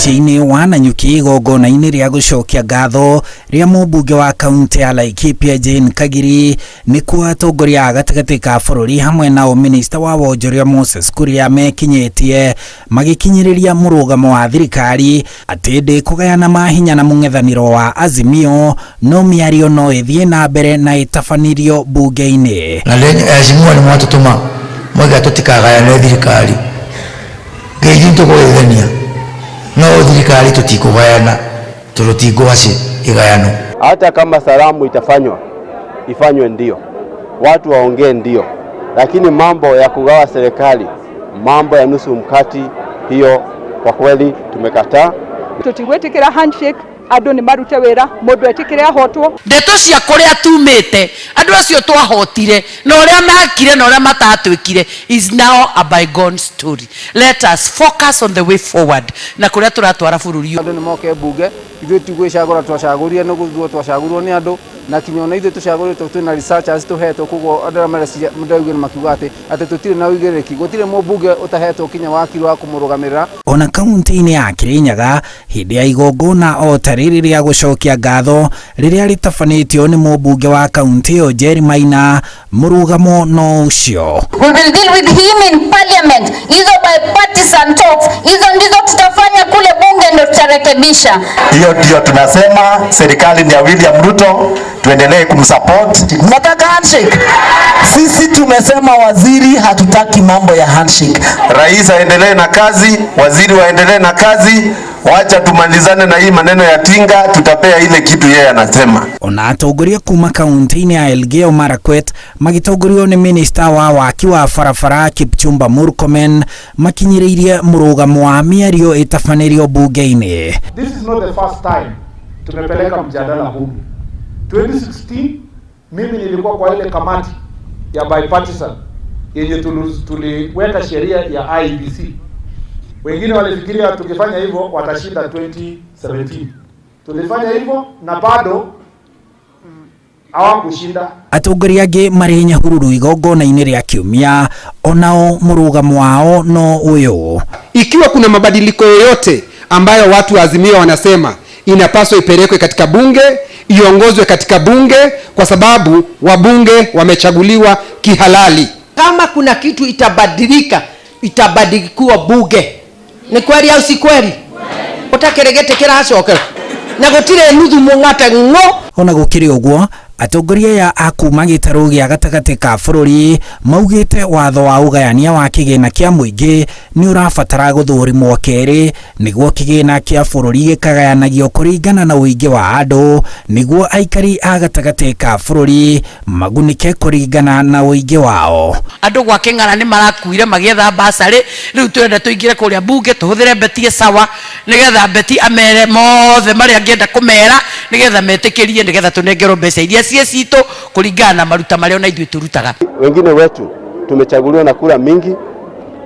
Mũciĩ-inĩ wa Nanyuki igongona-inĩ rĩa gũcokia ngatho rĩa mũmbunge wa kaunti ya Laikipia Jane Kagiri, nĩkuo atongoria a gatagatĩ ka bũrũri hamwe nao minista wa wonjoria Moses Kuria mekinyĩtie magĩkinyĩrĩria mũrũgamo wa thirikari atĩ ndĩkũgayana mahinya na mũng'ethanĩro wa Azimio, no mĩario no ĩthiĩ na mbere na ĩtabanĩrio mbunge-inĩ. Na Azimio nĩ mwatũtũma mwaiga tũtikagayane thirikari, ngeithi tũkũgeithania, no thirikari tũtikũgayana tondũ ti ngwacĩ igayano. Hata kama salamu itafanywa ifanywe, ndio watu waongee, ndio, lakini mambo ya kugawa serikali, mambo ya nusu mkati, hiyo kwa kweli tumekataa. Tutigwitikira handshake, andu ni marute wira, mundu etikire ahotwo. Ndeto cia kuria tumite, andu acio twahotire na uria mekire na uria matatwikire is now a bygone story. Let us focus on the way forward na kuria turatwara bururi. Andu ni moke bunge, ithuĩ ti gwĩcagũra twacagũrire, nĩ gũthurwo twacagũrirwo nĩ andũ, na kinya ona ithuĩ tũcagũrĩtwo twĩna researchers tũhetwo. Koguo andũ arĩa mareciria ndauga nĩ makiuga atĩ tũtirĩ na ũigĩrĩrĩki, gũtirĩ mũmbunge ũtahetwo kinya wakiri wa kũmũrũgamĩrĩra. Ona kaunti-inĩ ya Kirinyaga, hĩndĩ ya igongona o ta rĩrĩ rĩa gũcokia ngatho rĩrĩa rĩtabanĩtio nĩ mũmbunge wa kaunti ĩyo Jerry Maina, mũrũgamo no ũcio. We will deal with him in parliament. Hizo bipartisan talks, hizo ndizo tutafanya kule bunge, ndo tutarekebisha. Hiyo ndio tunasema serikali ni ya William Ruto, tuendelee kumsupport. Mnataka handshake? Sisi tumesema waziri, hatutaki mambo ya handshake. Rais aendelee na kazi, waziri waendelee na kazi, wacha tumalizane na hii maneno ya tinga, tutapea ile kitu yeye anasema. Ona atongoria kuma kaunti-inĩ ya Elgeyo Marakwet magĩtongorio nĩ minista wa waki wa barabara Kipchumba Murkomen makinyĩrĩirie mũrũgamo wa mĩario ĩtabanĩrio bunge-inĩ. This is not the first time tumepeleka mjadala bunge. 2016 mimi nilikuwa kwa ile kamati ya bipartisan yenye tuliweka sheria ya IEBC. Wengine walifikiria tukifanya hivyo watashinda 2017. Tulifanya hivyo na bado hawakushinda. Atongoria angĩ marĩ Nyahururu igongona-inĩ rĩa kiumia onao mũrũgamo wao no ũyũ. Ikiwa kuna mabadiliko yoyote ambayo watu wa Azimio wanasema inapaswa ipelekwe katika bunge, iongozwe katika bunge, kwa sababu wabunge wamechaguliwa kihalali. Kama kuna kitu itabadilika, itabadilikiwa bunge. Ni kweli au si kweli? Utakeregete kiracokera na gutire nuthu mung'ate ng'o. Ona gũkĩrĩ ũguo, atongoria aya a kuma gĩtarũ gĩa gatagatĩ ka bũrũri maugĩte watho wa ũgayania wa kĩgĩna kĩa mũingĩ nĩ ũrabatara gũthũrimwo kerĩ nĩguo kĩgĩna kĩa bũrũri gĩkagayanagio kũringana na ũingĩ wa andũ, nĩguo aikari a gatagatĩ ka bũrũri magunĩke kũringana na ũingĩ wao. Andũ gwa Kĩng'ara nĩ marakuire magĩetha basarĩ, rĩu tũrenda tũingĩre kũrĩa bunge tũhũthĩre Beti sawa, nĩgetha Beti amere mothe marĩa angĩenda kũmera, nĩgetha metĩkĩrie, nĩgetha tũnengerwo mbeca iria ciĩ citũ kũringana na maruta marĩa ona ithuĩ tũrutaga. Wengine wetu tumechaguliwa na kura mingi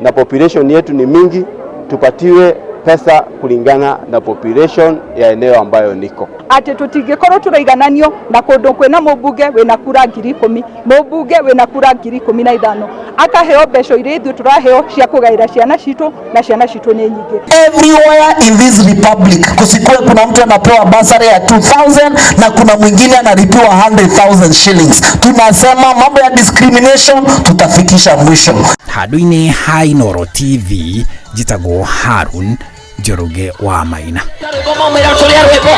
na population yetu ni mingi, tupatiwe pesa kulingana na population ya eneo ambayo niko. Atĩ tũtingĩkorwo tũraigananio na kũndũ kwĩna mũmbunge wĩna kura 10,000, mũmbunge wĩna kura 15,000 akaheo mbeca iria ithuĩ tũraheo cia kũgaĩra ciana citũ, na ciana citũ nĩ nyingĩ. Everywhere in this republic kusikuwe kuna mtu anapewa basari ya 2000 na kuna mwingine analipiwa 100,000 shillings. Tunasema mambo ya discrimination tutafikisha mwisho. Handũ-inĩ ha Inooro TV, njĩtagwo Harun Njoroge wa Maina. Rwĩmbo maumĩra tũrĩa rwĩmbo.